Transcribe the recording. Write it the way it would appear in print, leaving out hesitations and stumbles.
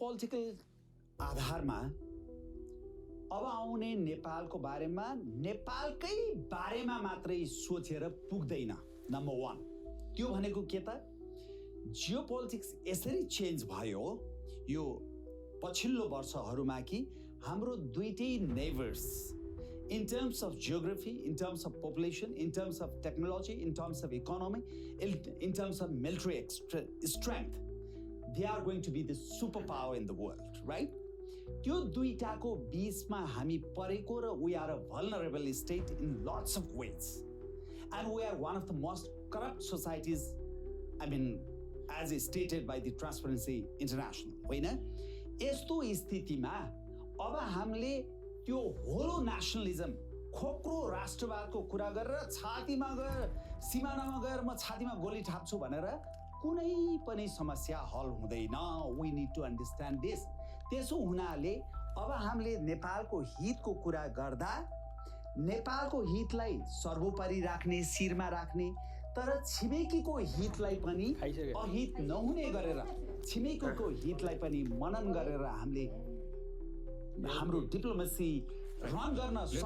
Geopolitical आधारमा अब आउने नेपालको बारेमा नेपालकै बारेमा मात्रै सोचेर पुग्दैन। नम्बर 1 त्यो भनेको के त जियोपोलिटिक्स यसरी चेन्ज भयो यो पछिल्लो वर्षहरूमा कि हाम्रो दुईटै neighbours in terms of geography, in terms of population, in terms of technology, in terms of economy, in terms of military strength, they are going to be the superpower in the world, right? त्यो दुईटाको बीचमा हामी परेको र we are a vulnerable state in lots of ways. And we are one of the most corrupt societies, I mean, as stated by the Transparency International, होइन? यस्तो स्थितिमा अब हामीले त्यो होलो नेसनलिजम खोक्रो राष्ट्रवादको कुरा गरेर छातीमा गएर सिमानामा गएर म छातीमा गोली ठाप्छु भनेर कुनै पनि समस्या हल हुँदैन। We need to understand this. त्यसो हुनाले अब हामीले नेपालको हितको कुरा गर्दा नेपालको हितलाई सर्वोपरि राख्ने शिरमा राख्ने तर छिमेकीको हितलाई पनि अहित नहुने गरेर छिमेकीको हितलाई पनि मनन गरेर हामीले हाम्रो डिप्लोमेसी रन गर्न सके।